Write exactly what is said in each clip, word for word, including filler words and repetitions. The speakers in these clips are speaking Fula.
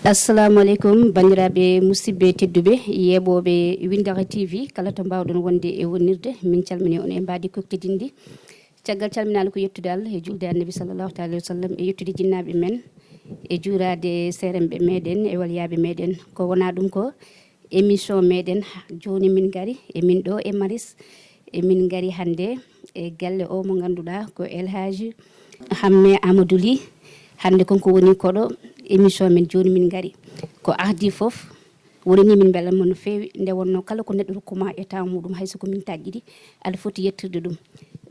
Assalamu aleykum, banndiraaɓe musidɓe tedduɓe, yeeɓooɓe Winndere T V, kala to mbaawɗon wonde e wonnirde, min calmini on e mbaadi kuktidinndi. Caggal calminaali ko yettude Allah e juulde Annabi sallallahu taala wa sallam e yettude jinnaaɓe men e juuraade seeremɓe meɗen e waliyaaɓe meɗen. Ko wonaa ɗum ko émission meɗen jooni min ngari e min ɗo e Maris. E min ngari hannde e galle o mo ngannduɗaa ko El Hadji Hamme Amadou Ly. Hannde konko woni koɗo émission men jooni min ngari. Ko ardii fof woni ni min mbelamma no feewi nde wonno kala ko neɗɗo rokkuma e temps muɗum hay so ko mintaji ɗiɗi aɗa foti yettirde ɗum.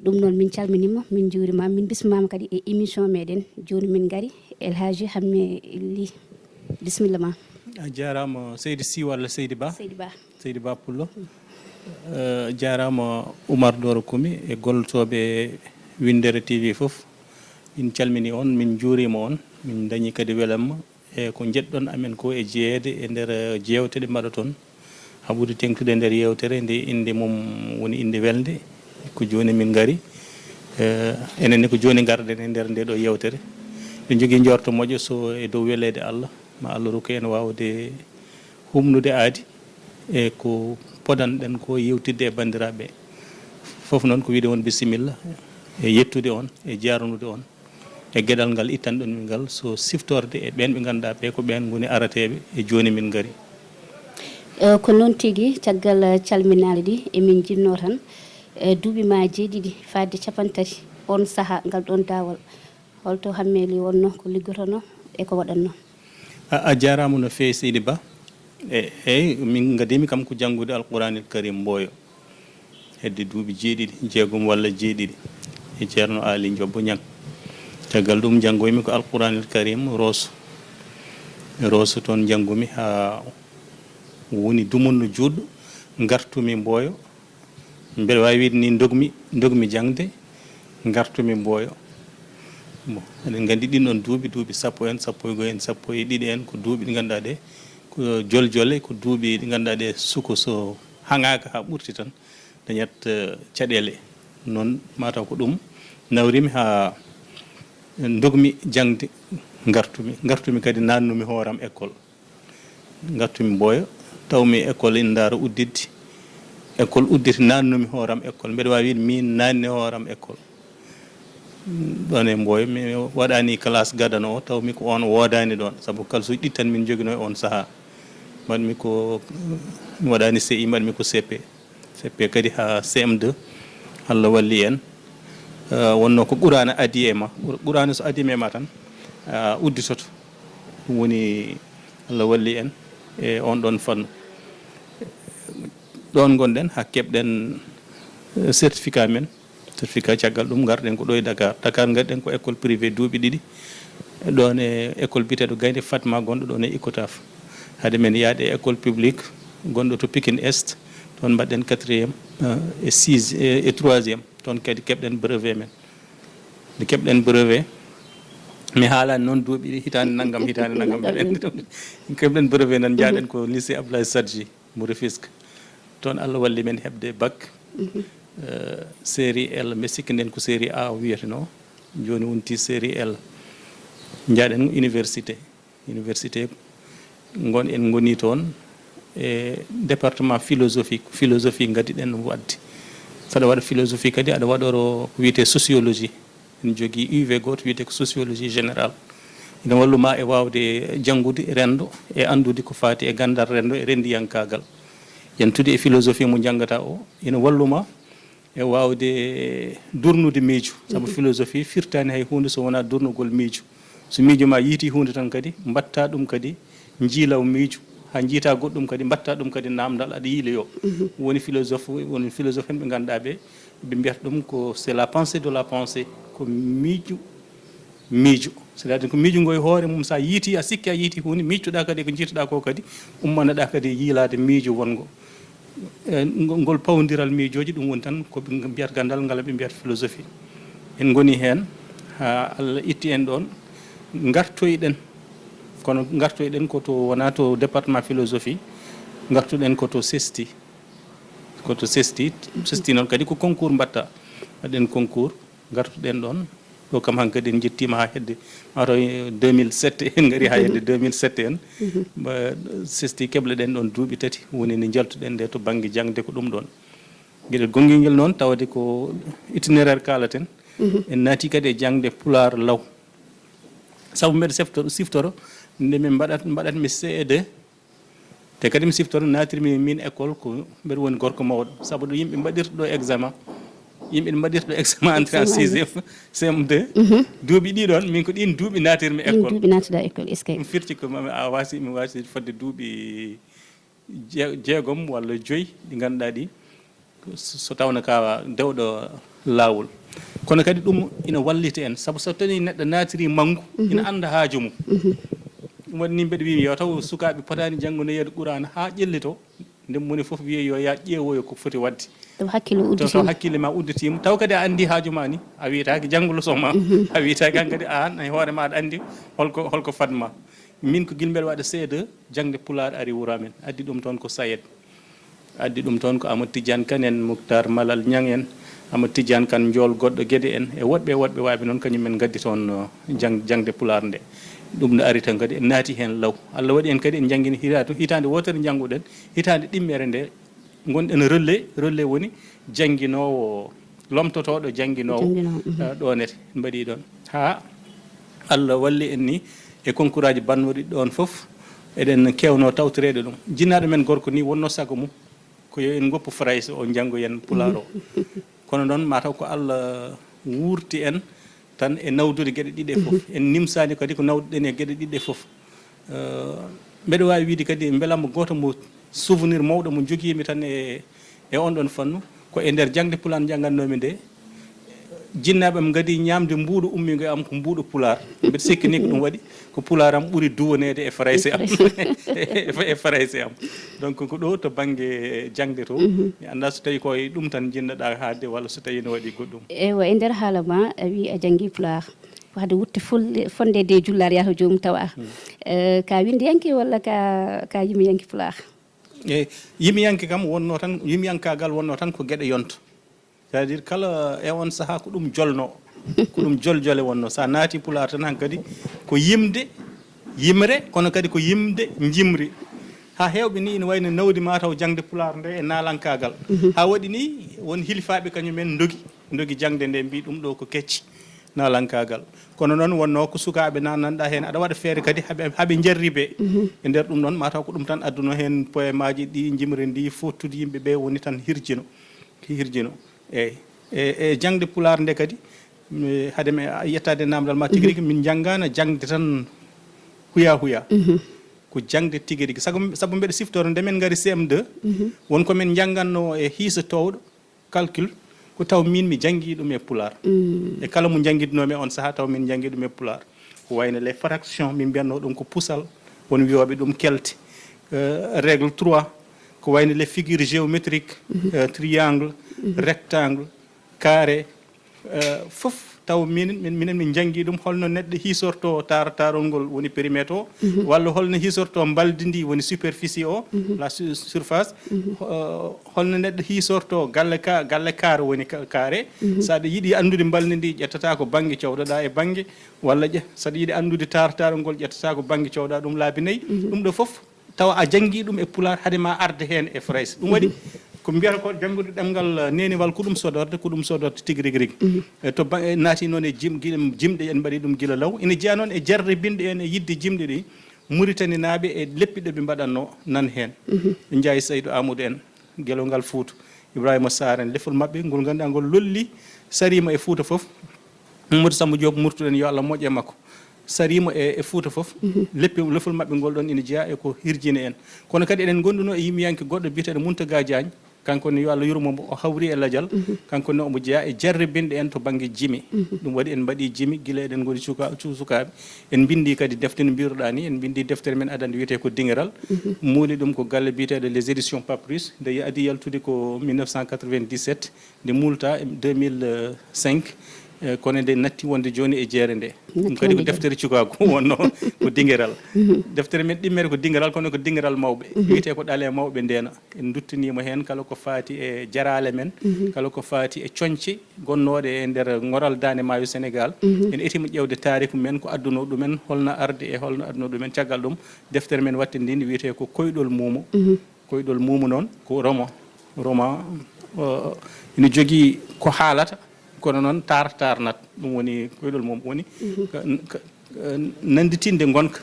Ɗum noon min calminima, min njuurima, min bismimama kadi e émission meɗen jooni min ngari. El Hadji Hamme Ly, bisimilla ma. A jaaraama seydi Sy walla seydi Ba. Seydi Ba. Seydi Ba Pullo. Eh, jaaraama Oumar Doro Kumi e gollotooɓe Winndere T V fof. Min calmini on, min njuurima on, min dañi kadi welamma e ko njeɗɗon amen ko e jeyeede e nder, eh, jeewte ɗe mbaɗoton. Haɓude teŋtude e nder yeewtere nde innde mum woni innde welnde, ko jooni min ngari. Eh, enen ne ko jooni ngarɗen e nder nde ɗo yeewtere. Ɗum jogii njoorto moƴƴo so e dow weleede Allah, ma Allah rokku en waawde humnude aadi e ko podanɗen ko yewtidde e banndiraaɓe. Fof noon ko wiide on bisimilla e yettude on e jaarnude on e geɗal ngal ittanɗon min ngal, so siftorde e ɓeen ɓe ngannduɗaa ɓe ko ɓeen ngoni arateeɓe e jooni min ngari. Eh, ko noon tigi, caggal calminaali ɗi, emin njinnoo tan, eh, duuɓi ma jeeɗiɗi fadde capanɗe tati, on sahaa ngal ɗoon daawal, holto Hamme Ly wonnoo, ko liggotonoo e ko waɗatnoo? A, a jaaraama no feewi, seydi Ba. E, eyi, min ngadimi kam ko janngude Alquraanil Karim Mboyo. Hedde duuɓi jeeɗiɗi, jeegom walla jeeɗiɗi, e Ceerno Aali Njobbo Ñaŋ. Caggal ɗum, janngoymi ko Alquraanil Karim Rooso. Rooso toon njanngumi haa woni dumunna juutɗo, ngartumi Mboyo. Mbeɗa waawi wiide ni ndogmi, ndogmi jaŋde, ngartumi Mboyo. Bon, eɗen nganndi ɗin ɗon duuɓi, duuɓi sappo en, sappo e go'o en, sappo e ɗiɗi en, ko duuɓi ɗi ngannduɗaa ɗe, ko joljole, ko duuɓi ɗi ngannduɗaa ɗe suko so haŋaaka haa ɓurti tan, dañat, eh, caɗeele. Noon mataw ko ɗum nawrimi haa ndogmi jaŋde, ngartumi. Ngartumi kadi naannumi hooram école. Ngartumi Mboyo, tawmi école ina ndaara udditde. École udditi, naannumi hooram école. Mbeɗa waawi wiide miin naanni hooram école. Ɗoon e Mboyo, mi waɗaani classe gadano o, tawmi ko oon woodaani ɗoon. Sabu kalsuuji ɗiɗi tan min njoginoo e oon sahaa. Mbaɗmi ko, mi waɗaani C I, mbaɗmi ko C P. C P kadi haa C M deux, Allah walli en. Eh, wonno ko Quraana adii e ma. Qur-, Quraana so adiima e ma tan, a udditoto. Ɗum woni Allah walli en e on ɗon fannu. Ɗon ngonɗen haa keɓɗen, eh, certificat men. Certificat, caggal ɗum ngarɗen ko ɗo e Dakar. Dakar ngarɗen ko école privée duuɓi ɗiɗi. Ɗon e école biyeteeɗo Gaynde Fatma gonɗo ɗon e Icotaf. Hade men yaade e école publique gonɗo to Pikine Est, toon mbaɗɗen quatrième, eh, e six, e, e troisième. Toon kadi keɓɗen brevet men. Nde keɓɗen brevet, mi haalaani noon duuɓi ɗi, hitaande nanngam, hitaande nanngam. Keɓɗen brevet noon, njaaɗen ko lycée Abdoulaye Sadji mo Rufisque. Toon Allah walli men heɓde bac, eh, série L, mbe sikki nden ko série A o wiyeteno. Jooni wonti série L. Njaaɗen université. Université ngon en ngoni toon e département philosophie. Philosophie ngadi ɗen waɗde. Saɗa waɗa philosophie kadi aɗa waɗoro ko wiyetee sociologie. En jogii U V gooto wiyetee ko sociologie générale. Ina wallu ma e waawde janngude renndo e anndude ko faati e ganndal renndo e renndiyankaagal. Yantude e philosophie mo njanngata o, ina wallu ma e waawde durnude miijo. Sabu philosophie firtaani hay huunde so wonaa durnugol miijo. So miijo ma yiiti huunde tan kadi, mbaɗta ɗum kadi njiilaw miijo. Haa njiita goɗɗum kadi, mbaɗta ɗum kadi naamndal, aɗa yiiloyoo. Woni philosophe, woni philosophe en ɓe ngannduɗaa ɓe, ɓe mbiyata ɗum ko c'est la pensée de la pensée, ko miijo miijo. C'est-à-dire ko miijo ngo e hoore mum, so a yiiti, a sikki a yiiti huunde, miijtoɗaa kadi ko njiitoɗaa ko kadi, ummanoɗaa kadi yiilaade miijo wonngo. Eh, ngo-, ngol pawondiral miijooji, ɗum woni tan ko ɓe mbiyata ganndal ngal ɓe mbiyata philosophie. En ngoni heen haa Allah itti en ɗoon, ngartoyɗen. Kono ngartoyɗen ko to, wonaa to département philosophie, ngartuɗen ko to CESTI. Ko to CESTI. CESTI noon kadi ko concours mbaɗta. Mbaɗɗen concours, ngartuɗen ɗoon. Ɗo kam hankadi en njettiima haa hedde, mataw deux mille sept en ngari haa hedde deux mille sept en. Ba, sesti keɓleɗen ɗoon duuɓi tati, woni nde njaltuɗen nde to bannge jaŋde ko ɗum ɗoon. Geɗel gonngel ngel noon, tawde ko itinéraire kaalaten, en naati kadi e jaŋde pulaar law. Sabu mbeɗa sefto-, siftoro nde min mbaɗat-, mbaɗatmi C E deux, te kadi mi siftoro naatirmi min école ko mbeɗa woni gorko mawɗo. Sabu ɗo yimɓe mbaɗirta ɗo examen, yimɓe mbaɗirta ɗo examen entrée en sixième, C M deux, duuɓi ɗi ɗoon, min ko ɗiin duuɓi naatirmi école. Duuɓi naatuɗa école, est-ce que? Ɗum firti ko mami a waasi, mi waasi fodde duuɓi je-, jeegom walla joyi ɗi ngannduɗaa ɗi, so, so tawno ka dewɗo laawol. Kono kadi ɗum ina wallita en, sabu so tawii neɗɗo naatiri manngu, ina annda haaju mum. Ɗum waɗi ni mbeɗa wiya yo taw sukaaɓe potaani jannganoyeede Qur'aana haa ƴellitoo, nde moni fof wiya yo yaa ƴeewoyo ko foti waɗde. Taw hakkille ma udditiima. Taw hakkille ma udditiima, taw kadi a anndi haaju ma ni, a wiyataake janngo leçon ma, a wiyataake hankadi aan e hoore ma aɗa anndi holko, holko fadma. Min ko gila mbeɗa waɗa C E deux, jaŋde pulaar ari wuro amen. Addi ɗum toon ko Sayed. Addi ɗum toon ko Amadou Tidiane Kane en, Muktar Malal Ñaŋ en, Amadou Tidiane Kane Njool goɗɗo Gede en, e woɗɓe, woɗɓe waaɓe noon, kañum en ngaddi toon, uh, jaŋ-, jaŋde pulaar nde. Ɗum no ari tan kadi, en naati heen law. Allah waɗi en kadi, en njanngini hitaande, hitaande wootere njannguɗen, hitaande ɗimmere nde, ngonɗen relais, relais woni jannginoowo, lomtotooɗo jannginoowo, jannginoowo, mhm. Eh, ɗo nete, en mbaɗi ɗoon. Haa Allah walli en ni e concours aji bannooɗi ɗoon fof, eɗen keewno tawtoreede ɗum. Jinnaaɗo men gorko ni wonnoo sago mum, ko yo en ngoppu Farayse o, njanngoyen Pulaar o. Mhm. Kono noon, mataw ko Allah wuurti en tan e nawdude geɗe ɗiɗi ɗe fof. Mhm. En nimsaani kadi ko nawduɗen e geɗe ɗiɗi ɗe fof. Eh, mbeɗa waawi wiyde kadi mbelamma gooto mo souvenir mawɗo mo njogiimi tan e, e on ɗon fannu, ko e nder jaŋde Pulaar njanngannoomi nde, jinnaaɓe am ngadii ñaamde mbuuɗu ummiingo e am ko mbuuɗu Pulaar. Mbeɗa sikki ni ko ɗum waɗi, ko Pulaar am ɓuri duwaneede e Farayse am. E Farayse am. Donc ko ɗo to bannge jaŋde to. Mhm. Mi anndaa so tawii ko e ɗum tan njiɗnoɗaa haalde walla so tawii no waɗi goɗɗum. Ewa, e nder haala ma, a wii a janngi Pulaar. Wahde wutte fol-, fonde de jullaar yaha joomum tawa. Hmm. Eh, ka winndiyanke walla ka, ka yimiyanke Pulaar? E yimiyanke kam wonno tan, yimiyankaagal wonno tan ko geɗe yonto. C'est-à-dire kala e on sahaa ko ɗum jolno, ko ɗum joljole wonno. Sa naati Pulaar tan hankadi ko yimde, yimre, kono kadi ko yimde, njimri. Haa heewɓe ni ina wayno nawdi mataw jaŋde Pulaar nde e naalankaagal. Mhm. Haa waɗi ni won hilifaaɓe kañum en ndogi, ndogi jaŋde nde, mbi ɗum ɗo ko kecci, naalankaagal. Kono noon wonno ko sukaaɓe nananɗa heen, aɗa waɗa feere kadi haɓe, haɓe jarribe. Mhm. E nder ɗum noon mataw ko ɗum tan adduno heen poemaaji ɗi, njimri ndi, fottude yimɓe ɓe woni tan hirjino, hirjino. Eey. E, e jaŋde Pulaar nde kadi, mi, hade mi yettaade e naamndal ma tigi rigi, min njanngaana jaŋde tan huya huya. Mhm. Ko jaŋde tigi rigi. Sabu, sabu mbeɗa siftoro nde min ngari C M deux, mhm, won ko min njannganno e hiisa toowɗo, calcul, ko taw min mi janngii ɗum e Pulaar. Mm. E kala mo njanngidnoomi on sahaa taw min njanngi ɗum e Pulaar. Ko wayno les fractions, min mbiyatno ɗum ko puusal, won wiyooɓe ɗum kelte. Euh, règle trois, ko wayno les figures géométriques, mhm, euh, triangle, mhm, rectangle, carré, euh, fof taw min, min, minen min njanngi ɗum, holno neɗɗo hiisorto tar-, tarol ngol woni périmètre o, mhm, walla holno hiisorto mbaldi ndi woni superficie o, mhm, la su-, surface, mhm, euh, holno neɗɗo hiisorto galle ka-, galle kaare woni ka-, carré. Mhm. So aɗa yiɗi anndude mbaldi ndi, ƴettata ko bannge cowdoɗa e bannge, walla ƴe-, so aɗa yiɗi anndude tar-, tarol ngol, ƴettata ko bannge cowɗa ɗum laabi nayi. Mhm. Ɗum ɗo fof tawa a janngii ɗum e Pulaar hade ma arde heen e Farayse. Ɗum waɗi, mhm, ko mbiyata ko janngude ɗemngal, eh, neenewal, ko ɗum sodorde, ko ɗum sodorde tigi rigi rigi. Mhm. E to ba-, e naati noon e jim-, gila-, jimɗe, en mbaɗi ɗum gila law. Ina jeyaa noon e jarribinɗe en e yiɗde jimɗe ɗi, Muritaninaaɓe e leppi ɗe ɓe mbaɗatno nan heen. Mhm. Njaay Saydu Amadou en, Gelongal Fuuta, Ibrahima Sarr en, lefol maɓɓe ngol ngannduɗaa ngol lolli, sariima e Fuuta fof. Mamadou Samba Diop Murtuɗen, yo Allah moƴƴu e makko. Sariima e, e Fuuta fof. Mhm. Leppi, lefol maɓɓe ngol ɗon ina jeyaa e ko hirjini en. Kono kadi eɗen ngonduno e yimiyanke goɗɗo biyeteeɗo Mountaga Diagne. Kanko ne, yo Allah yurmo mo, o hawri e lajal. Mhm. Kanko ne, omo jeyaa e jarribinɗe en to bannge jimi. Mhm. Ɗum waɗi en mbaɗi jimi gila eɗen ngoni cuka-, cu-, sukaaɓe. En mbinndi kadi defte no mbiruɗaa ni, en mbinndi deftere men adannde wiyetee ko Dingiral. Mhm. Muuli ɗum ko galle biyeteeɗo Les Éditions Papyrus. Nde adii yaltude ko mille neuf cent quatre-vingt-dix-sept. Nde muulta e deux mille cinq, Eh, kono nde natti wonde jooni e jeere nde. Ɗum kadi ko deftere cukaagu wonno ko dingiral. Deftere men ɗimmere ko dingiral, kono ko dingiral mawɓe. Wiyetee ko Ɗale Mawɓe Ndeena. En nduttaniima heen kala ko faati e jaraale men, kala ko faati e coñce gonnooɗe e nder ngoral Daande Maayo Senegaal. En etiima ƴeewde taariku men, ko adduno ɗumen, holno ardi e holno adduno ɗumen. Caggal ɗum, deftere men waɗtende nde wiyetee ko Koyɗol Muumo. Koyɗol Muumo noon ko roman. Roman, eh, ina jogii ko haalata, kono noon tar-, tarnat. Ɗum woni Koyɗol Muumo. Woni ka, ka, eh, nannditinde ngonka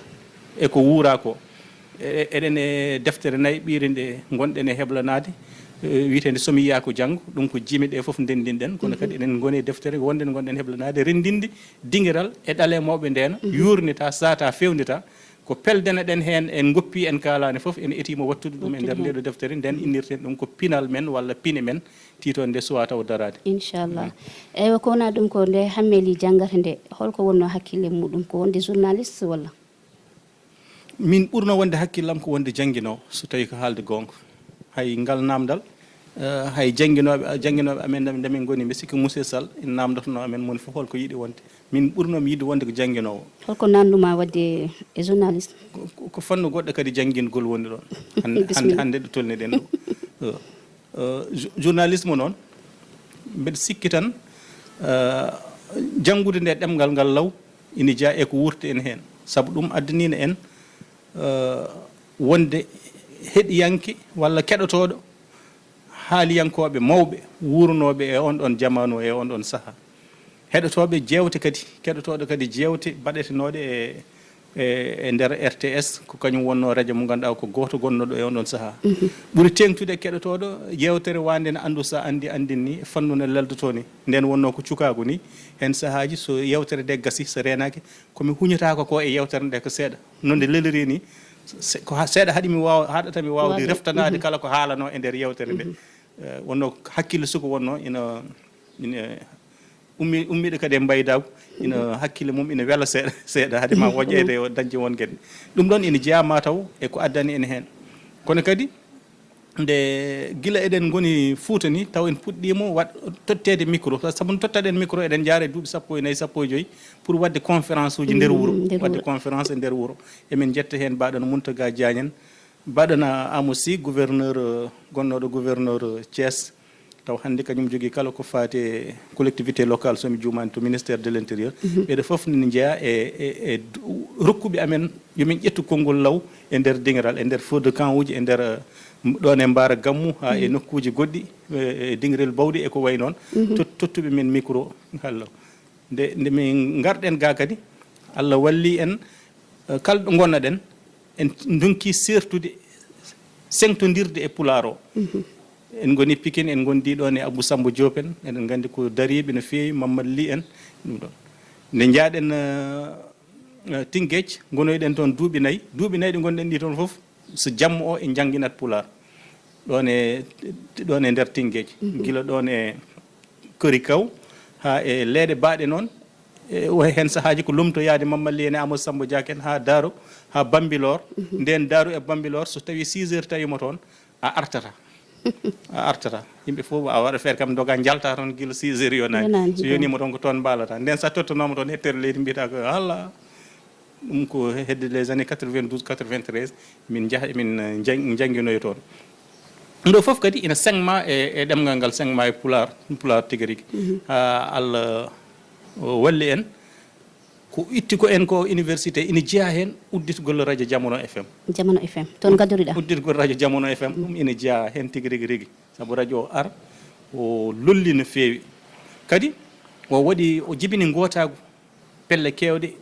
e ko wuuraa ko. E-, eɗen e deftere nayi ɓiire nde ngonɗen e heblanaade, eh, wiyeteende So mi yiyaako janngo. Ɗum ko jime ɗe fof ndenndinɗen, kono kadi eɗen ngoni e deftere wonde nde ngonɗen heblanaade, renndinde dingiral e Ɗale Mawɓe Ndeena, yuurnita, saata, fewndita, ko peldeneɗen heen, en ngoppi, en kaalaani fof, en etiima waɗtude ɗum e nder nde ɗo deftere. Nden innirten ɗum ko pinal men walla pine men, tiitoonde suwaa taw daraade. Inchallah. Eywa, ko wonaa ɗum ko nde Hammeli janngata nde, holko wonnoo hakkille muɗum? Ko wonde journaliste walla? Min ɓurno wonde hakkillam ko wonde jannginoowo, so tawii ko haalde goonga. Hay ngal naamndal, eh, hay jannginooɓe, jannginooɓe amen, nde min ngoni, mbi sikki Monsieur Sall ina naamndotonoo amen, moni fof holko yiɗi wonde. Min ɓurnoomi yiɗde wonde ko jannginoowo. Holko naamndumaa waɗde e journaliste? Ko, ko, ko fannu goɗɗo kadi janngingol woni ɗoon. Hannde, hannde, hannde ɗo tolniɗen ɗo. Eh, eh, jo-, journalisme noon, mbeɗa sikki tan, eh, janngude nde ɗemngal ngal law ina jeyaa e ko wuurti en heen. Sabu ɗum addaniino en, eh, wonde heɗiyanke walla keɗotooɗo haaliyankooɓe mawɓe wuurnooɓe e on ɗon jamaanu, e on ɗon sahaa. Heɗotooɓe jeewte kadi, keɗotooɗo kadi jeewte baɗetenooɗe e, e, e nder R T S, ko kañum wonnoo rajo mo ngannduɗaa ko gooto gonnooɗo e on ɗon sahaa. Ɓuri teeŋtude keɗotooɗo yeewtere waande ne anndu so anndi anndin ni, e fannu ne leldoto ni. Nden wonnoo ko cukaagu ni. Heen sahaaji so yeewtere nde gasi, so reenaaki, ko mi huñotaako ko e yeewtere nde ko seeɗa. No nde leliri ni, se-, ko ha-, seeɗa haɗi mi waaw-, haɗata mi waawde reftanaade kala ko haalanoo e nder yeewtere nde. Eh, wonnoo ko hakkille suka wonnoo ina, ina ummi-, ummiiɗo kadi e mbaydaagu, ina hakkille mum ina wela seeɗa, seeɗa, hade ma woƴƴeede o dañde won geɗe. Ɗum ɗoon ina jeyaa ma taw e ko addani en heen. Kono kadi, nde gila eɗen ngoni Fuuta ni, taw en puɗɗiima waɗ-, totteede micro. Sabu no tottaɗen micro, eɗen njaara e duuɓi sappo e nayi, sappo e joyi, pour waɗde conférence uji nder wuro. Waɗde conférence e nder wuro. Emin njetta heen mbaɗono Mountaga Diagne en, mbaɗono Amadou Sy, gouverneur, eh, gonnooɗo gouverneur, eh, Thiès. Taw hannde kañum jogii kala ko faati e collectivité locale, so mi juumaani, to ministère de l'intérieur. Ɓeɗo fof ne njeyaa e, e, e du-, rokkuɓe amen, yo min ƴettu konngol law e nder dingiral, e nder feu de camp uji, e nder, eh, ɗoon e Mbaara Gammu, haa e nokkuuji goɗɗi, e, e dingiral Bawɗi e ko wayi noon. Tot-, tottuɓe men micro, haallo. Nde, nde min ngarɗen ga kadi, Allah walli en, eh, kala ɗo ngonnoɗen, en ndonki sertude, seŋtondirde e Pulaar o. En ngoni Pikine, en ngondi ɗoon e Abou Samba Diop en, eɗen nganndi ko dariiɓe no feewi, Mamadou Ly en, ɗum ɗoon. Nde njaaɗen, eh, eh, Tinguej, ngonoyɗen toon duuɓi nayi, duuɓi nayi ɗi ngonɗen ɗi toon fof, so jamma o en njannginat Pulaar. Ɗoon e, ɗoon e nder Tinguej. Gila ɗoon e Kori Kaw, haa e leeɗe baaɗe noon, e, o heen sahaaji ko lomtoyaade Mamadou Ly en e Amadou Samba Diack en haa Daaro, haa Bambilor. Ndeen Daaro e Bambilor, so tawii six heures tawiima toon, a artata. A artata. Yimɓe fof, a waɗa feere kam, ndoga njalta toon gila six heures yonaani. Yonaani, so yoniima toon, ko toon mbaalata. Ndeen so a tottanooma toon hettere leydi, mbiyata ko, "Alla, ɗum ko hedde les années quatre-vingt-douze, quatre-vingt-treize, min njaha, min, eh, njang-, njannginoyo toon." Ɗum ɗo fof kadi ina seŋma e, e ɗemngal ngal, seŋma e Pulaar, Pulaar tigi rigi. Haa Allah, o, walli en, ko itti ko en ko université, ina jeyaa heen udditgol radio Jamano F M. Jamano F M, toon ngadoriɗaa? Udditgol radio Jamano F M, ɗum ina jeyaa heen tigi rigi rigi. Sabu radio o ar, o lolli no feewi. Kadi, o waɗi, o jibini ngootaagu pelle keewɗe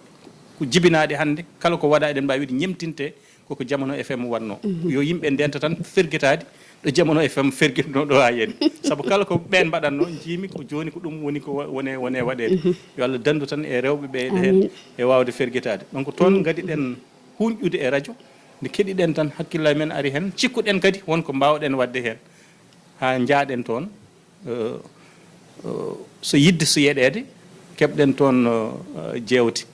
ko jibinaaɗe hannde, kala ko waɗaa eɗen mbaawi wiide ñemtinte koko Jamano F M waɗnoo. Yo yimɓe ndenta tan fergitaade ɗo Jamano F M fergitnoo ɗo haa yani. Sabu kala ko ɓeen mbaɗatnoo, njiimi ko jooni ko ɗum woni ko wa-, wone, wone waɗeede. Yo Allah danndu tan e rewɓe ɓe heen e waawde fergitaade. Donc toon ngadiɗen huuñƴude e radio, nde keɗiɗen tan hakkillaaji men ari heen, cikkuɗen kadi won ko mbaawɗen waɗde heen. Haa njaaɗen toon, eh, eh, so yiɗde, so yeɗeede, keɓɗen toon, eh, jeewte.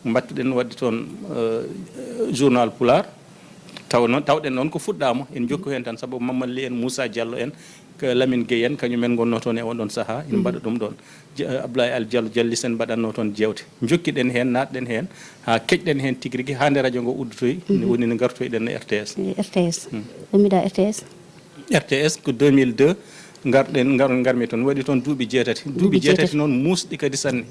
Mbaɗtuɗen waɗde toon, eh, journal Pulaar, Taw noon, tawɗen noon ko fuɗɗaama, en njokku heen tan, sabu Mamadou Ly en, Moussa Diallo en, ko Lamine Gueye en, kañum en ngonnoo toon e on ɗon sahaa, ina mbaɗa ɗum ɗon. Je-, Abdoulaye Al Diallo Jalli sen mbaɗatnoo toon jeewte. Njokkiɗen heen, naatɗen heen, haa keƴɗen heen tigi rigi, haa nde radio ngo uddotoyi, woni no ngartoyɗen no R T S. E R T S. Ummiɗaa R T S? R T S ko deux mille deux, ngarɗen, ngar-, ngarmi toon, waɗi toon duuɓi jeetati. Duuɓi jeetati noon muusɗi kadi sanne.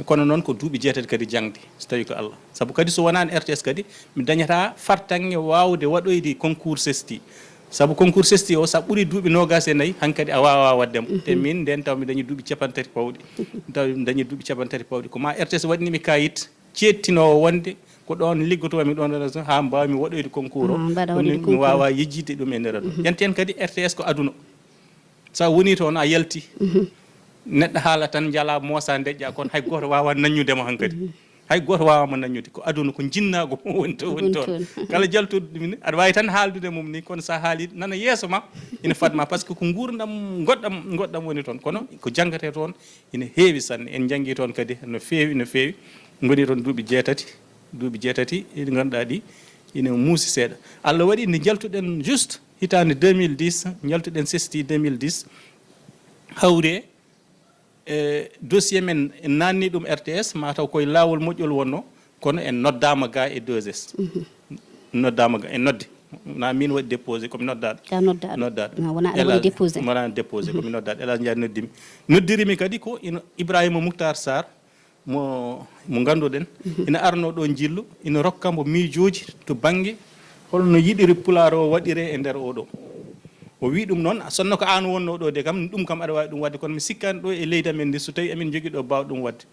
Kono noon ko duuɓi jeetati kadi jaŋde, so tawii ko Allah. Sabu kadi so wonaano R T S kadi, mi dañataa fartaŋŋe waawde waɗoyde concours sesti. Sabu concours sesti o, so a ɓurii duuɓi noogaas e nayi, hankadi a waawaa waɗde mo. Te min ndeen taw mi dañi duuɓi capanɗe tati pawɗi. Taw mi dañi duuɓi capanɗe tati pawɗi. Ko maa R T S waɗni mi kayit ceedtinoowo wonde ko ɗoon liggotoo mi ɗoon, haa mbaawmi waɗoyde concours o. Ah, mbaɗa waɗoyde concours. Ɗum ni mi waawaa yejjitde ɗum e nder aduna. Yanti en kadi R T S ko aduna. So a wonii toon, a yalti. Neɗɗo haala tan, njala, moosa, ndeƴƴa, kono hay gooto waawaa naññude mo hankadi. Hay gooto waawaama naññude. Ko aduna, ko jinnaagu woni to, woni toon. Kala jaltuɗo ɗum ni, aɗa waawi tan haaldude mum ni, kono so a haalii, nana yeeso ma, ina fad ma, par ce que ko nguurndam ngoɗɗam, ngoɗɗam woni toon. Kono ko janngatee toon ina heewi sanne. En njanngii toon kadi no feewi, no feewi. Ngonii toon duuɓi jeetati, duuɓi jeetati ɗi ngannduɗaa ɗi ina muusi seeɗa. Allah waɗi nde njaltuɗen juste hitaande deux mille dix, njaltuɗen sesti deux mille dix, hawri e dossier men, en naatni ɗum R T S, mataw koye laawol moƴƴol wonnoo, kono en noddaama ga e deux S. Noddaama ga, en noddi. Na min waɗi déposé, ko mi noddaaɗo. Ka noddaaɗo. Noddaaɗo. Na wona aɗa waɗi Elhadj, déposé. Wona déposé, ko mi noddaaɗo. Elhadj Ndiaye noddi mi. Noddirimi kadi ko ina Ibrahima Mouhtar Sarr, mo, mo ngannduɗen, ina arnoo ɗo njillu, ina rokka mbo miijooji to bannge holno yiɗiri Pulaar o waɗiree e nder oɗo. O wii ɗum noon, sonno ko aan wonnoo ɗo de kam, ɗum kam aɗa waawi ɗum waɗde, kono mi sikkaani ɗo e leydi amen ndi, so tawii amin njogii ɗo baawɗo ɗum waɗde.